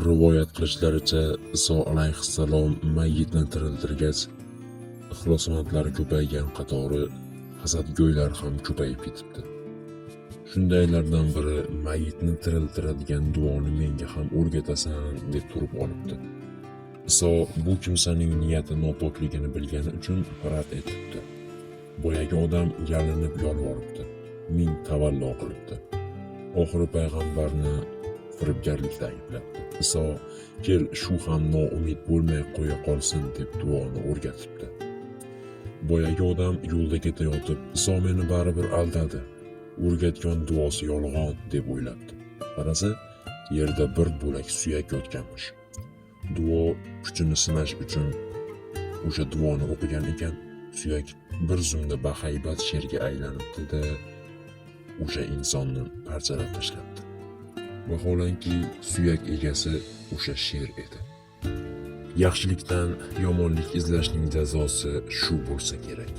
Rivoyat qilishlaricha, Iso alayhissalom mayyitni tiriltirgach, ixlosmandlari ko'paygan qatori hasadgo'ylar ham ko'payib ketibdi. Shundaylardan biri mayyitni tiriltiradigan duoni menga ham o'rgatasan deb turib olibdi. Iso bu kimsaning niyati nopokligini bilgani uchun rad etibdi. Boyagi odam yalinib yolvoribdi, ming tavallo qilibdi. Oxiri payg'ambarni firibgarlikda ayblabdi. Iso kel, shu ham noumid bo'lmay qo'ya qolsin deb duoni o'rgatibdi. Boyagi odam yo'lda ketayotib, Iso meni baribir aldadi, o'rgatgan duosi yolg'on deb o'ylabdi. Qarasa, yerda bir bo'lak suyak yotganmish. Duo kuchini sinash uchun o'sha duoni o'qigan ekan, suyak bir zumda bahaybat sherga aylanibdi-da, o'sha insonni parchalab tashlabdi. Vaholanki, suyak egasi o'sha sher edi. Yaxshilikdan yomonlik izlashning jazosi shu bo'lsa kerak.